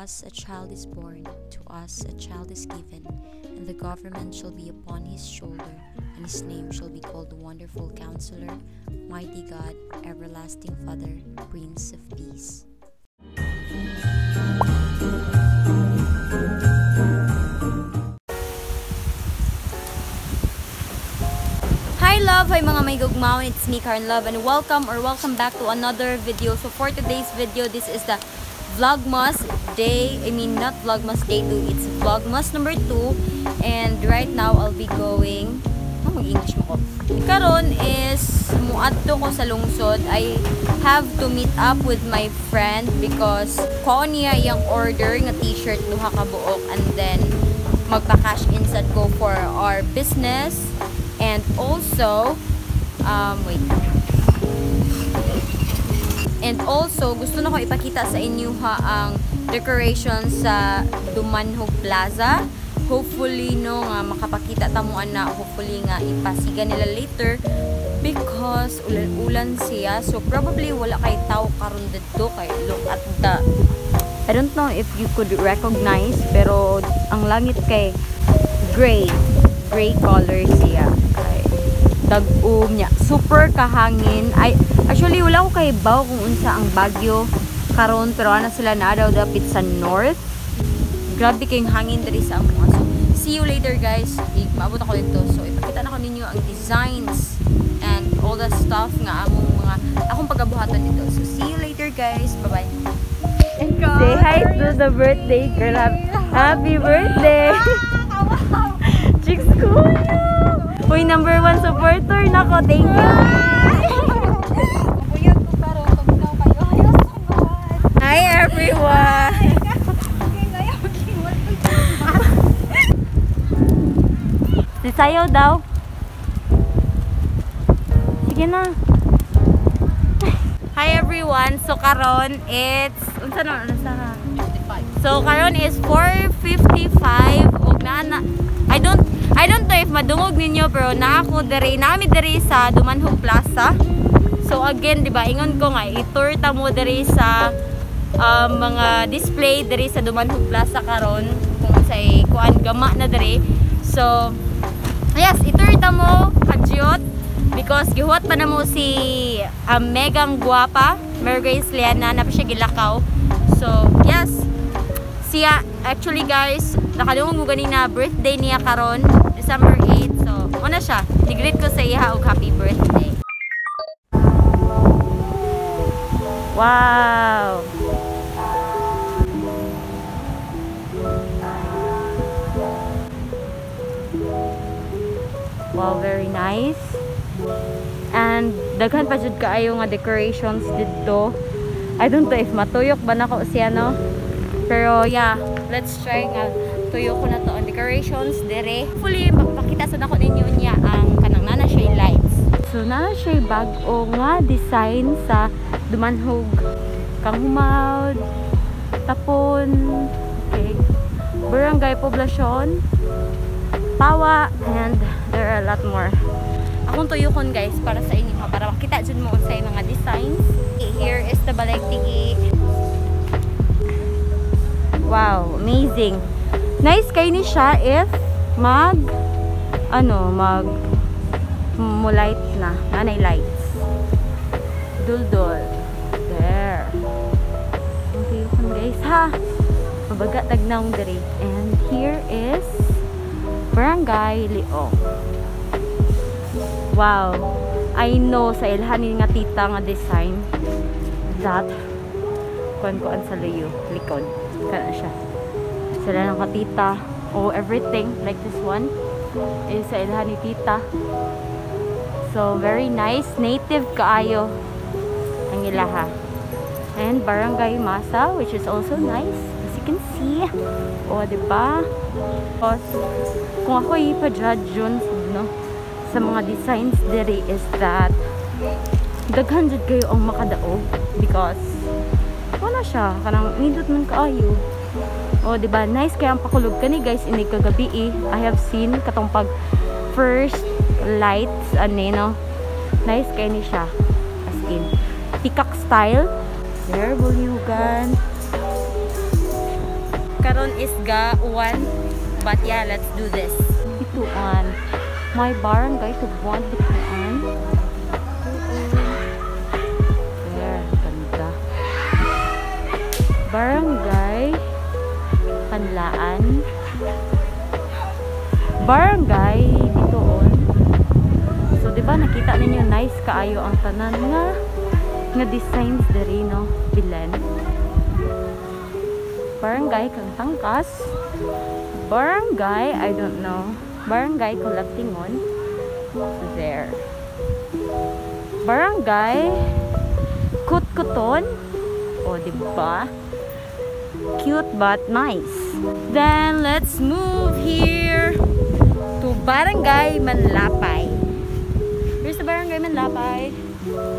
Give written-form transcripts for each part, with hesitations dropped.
us a child is born, to us a child is given, and the government shall be upon his shoulder, and his name shall be called Wonderful Counselor, Mighty God, Everlasting Father, Prince of Peace. Hi love! Hi mga may gugmaon! It's me, Karen Love, and welcome or welcome back to another video. So for today's video, this is the Vlogmas day. I mean, not Vlogmas day 2, it's Vlogmas number 2. And right now, I'll be going... Oh, mag-English mo ko. Karon is muadto ko sa lungsod. I have to meet up with my friend because ko niya iyang order nga t-shirt duha ka buok, and then magpa-cash in sad ko for our business. And also, wait. And also, gusto na ko ipakita sa inyo ha ang decoration sa Dumanjug Plaza. Hopefully, no, nga makapakita ta mo ana. Hopefully nga ipasiga nila later because ulan-ulan siya. So, probably wala kay tao karon didto kay look at the, I don't know if you could recognize, pero ang langit kay gray. Gray color siya. Kay tag-um niya. Super kahangin. Ay, actually, wala ko kay baw kung unsa ang bagyo karon, pero ana sila na daw dapit sa north. Grabe kayong hangin diri sa amo. So, see you later guys. Maabot ako dito. So, ipakita na ko ninyo ang designs and all the stuff nga among mga akong pagabuhatan dito. So, see you later guys. Bye-bye. Say hi to the birthday girl. Happy birthday! Chicks kuya! Uy, number 1 supporter nako. Thank you. Hi everyone! Si sayaw daw. Sige na. Hi everyone. So karon it's unsa na unsa ka? So karon is 4:55 og naa I don't know if madungog ninyo pero naa ko diri, nami diri sa Dumanjug Plaza. So again, di ba, ingon ko nga i-tour ta mo diri sa mga display diri sa Dumanjug Plaza karon kung unsay kuan gama na diri. So yes, i-tour ta mo kadyot because gihuwat pa na mo si Megang Guapa, Mary Grace Liana, na pa siya gilakaw. So yes, siya actually guys, nakadungog mo ganina birthday niya karon, December 8. So una siya, ni-greet ko sa iya og happy birthday. Wow. Wow, very nice. And daghan pa jud kaayo nga decorations didto. I don't know if matuyok ba nako siya no. Pero yeah, let's try nga tuyo ko na to ang decorations dire. Hopefully mapakita sa nako ninyo niya ang kanang nana siya lights. So nana siya bag-o nga design sa Dumanjug, Kanghumaud, Tapon, okay, Barangay Poblacion, Pawa, and there are a lot more. Akong tuyokon guys para sa inyo ha, para makita jud mo unsay mga designs. Here is the Balay Tiki. Wow, amazing. Nice kay ni siya if mag ano, mag mo light na, nanay lights. Duldul. There. Ang tuyokon guys ha. Mabaga tagnaong diri. And here is Barangay Liong. Wow. I know sa ilhan nga tita nga design that kuan-kuan sa luyo, likod. Kana siya. Sila ng katita. Oh, everything like this one is sa ilhan ni tita. So very nice, native kaayo ang ilaha. And Barangay Masa, which is also nice as you can see. Oh, di ba? Kung ako ipa-judge yun, no, sa mga designs diri is that daghan jud kayo ang makadaog because wala siya kanang nindot man kaayo. Oh, di ba? Nice kay ang pakulog kani guys ini kagabi eh. I have seen katong pag first lights ani no. Nice kay ni siya. As in peacock style. There, bulyugan. Karon is ga 1. But yeah, let's do this. Bituan. My barangay Tugbuan, Bituan. There, ganda. Barangay Kanlaan. Barangay Bituon. So, di ba nakita ninyo, nice kaayo ang tanan nga designs diri, no? Bilen. Barangay Kangtangkas. Barangay, I don't know. Barangay Kulaptingon. There. Barangay Kutkuton. O, di ba? Cute but nice. Then let's move here to Barangay Manlapay. Here's the Barangay Manlapay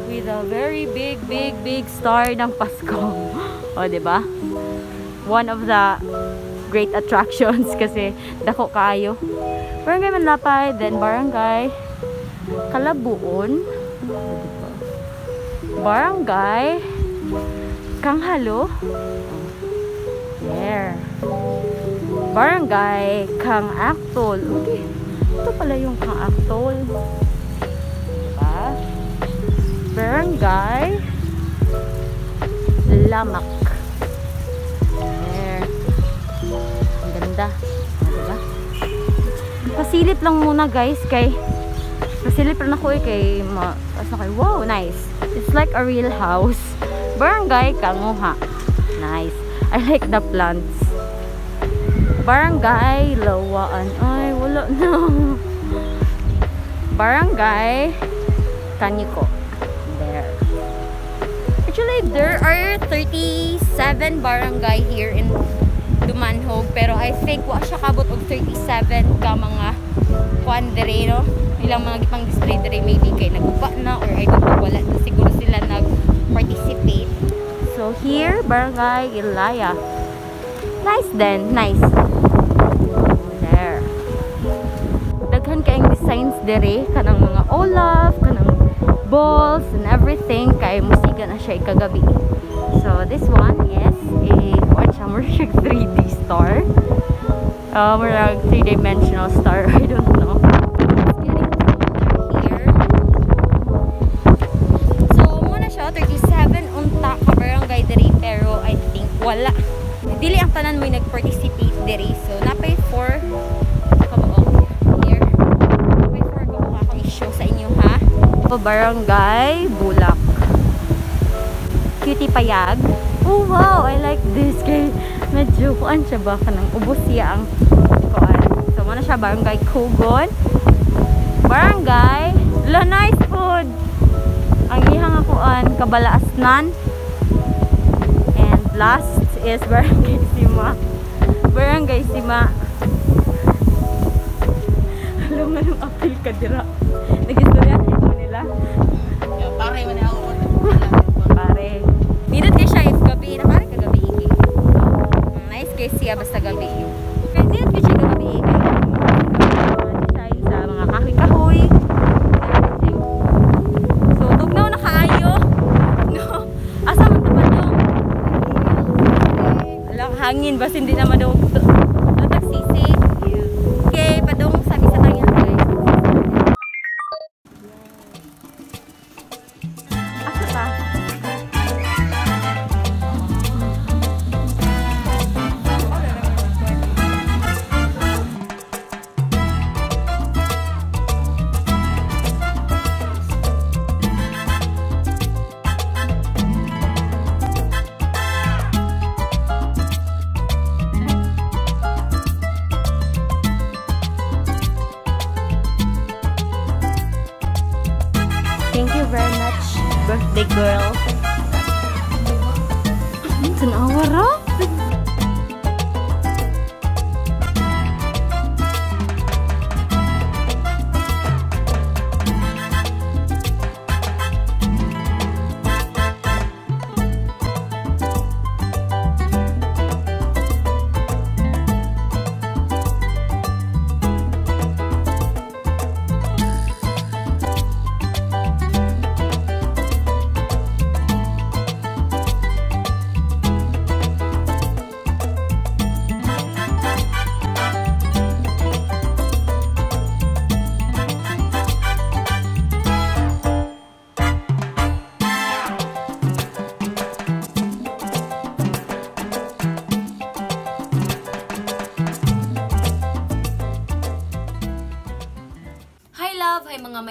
with a very big, big, big star ng Pasko. O, di ba? One of the great attractions kasi dako kaayo. Barangay Manlapay, then Barangay Kalabuon. O, di ba? Barangay Kanghalo. There. Barangay Kang Actol. Okay. Ito pala yung Kang Actol. Diba? Barangay Lamak. There. Ang ganda. Ah, diba? Pasilip lang muna, guys, kay pasilip lang ako eh kay ma asa kay, wow, nice. It's like a real house. Barangay Kanguha. Nice. I like the plants. Barangay Lawaan. Ay, wala na. Barangay Kaniko. There. Actually, there are 37 barangay here in Dumanjug, pero I think wa siya kabot og 37 ka mga kuan dere, no? Ilang mga gipang display dere, maybe kay naguba na or I don't know, wala na siguro sila nag-participate. So here, Barangay Ilaya. Nice din, nice. There. Daghan kaayong designs dere, kanang mga Olaf, kanang balls and everything kay musika na siya ikagabi. So this one is a kuan siya, murag siya 3D star. Murag three-dimensional star, I don't know. It's getting colder here. So, mao na siya, 37 unta ka barangay diri, pero I think wala. Dili ang tanan mo nag-participate diri. So, napay 4 kabuok here. Napay 4 kabuok akong i-show sa inyo, ha. Barangay Bulak. Cutie Payag. Oh wow, I like this kay medyo kuan siya ba, kanang ubos siya ang kuan. So mao na siya, Barangay Kugon. Barangay La, nice food. Ang ihang kuan, Kabalaasnan. And last is Barangay Sima. Barangay Sima. Alam mo nung apil ka dira. Nag-istorya ko nila. Pare man ako. Pare. Nindot kay siya if gabi, na pare kagabi iki. Nice kay siya basta gabi. Nindot kay siya gabi kay mga design sa mga kahoy-kahoy. Everything. So tugnaw na kaayo. No. Asa man ta padong? Alang hangin basin di na madung. Natagsisig. Okay, padung sabi sa tangyan, guys. Asa ta?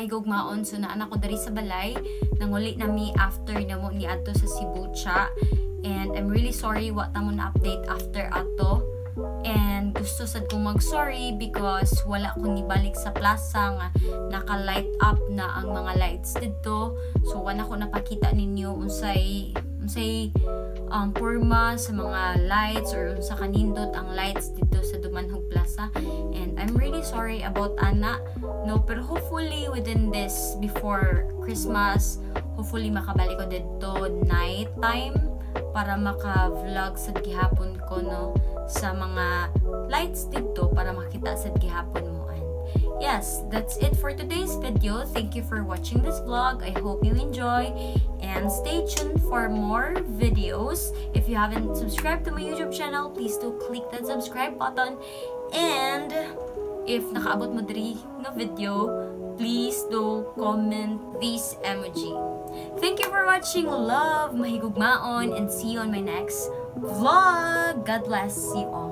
mahigugmaon, so naa na ko diri sa balay. Nanguli na mi after namo ni adto sa Cebu Cha. And I'm really sorry wa ta mo na update after ato. And gusto sad kong mag-sorry because wala ko nibalik sa plaza nga naka-light up na ang mga lights didto. So wala ko napakita ninyo unsay unsay porma sa mga lights or unsa kanindot ang lights didto sa Dumanjug Plaza. And I'm really sorry about ana, no, pero hopefully within this, before Christmas, hopefully makabalik ko didto night time para maka-vlog sa gihapon ko, no, sa mga lights didto para makita sa gihapon mo. And yes, that's it for today's video. Thank you for watching this vlog. I hope you enjoy and stay tuned for more videos. If you haven't subscribed to my YouTube channel, please do click that subscribe button. And if nakaabot mo diri nga video, please do comment this emoji. Thank you for watching. Love, mahigugmaon, and see you on my next vlog. God bless you all.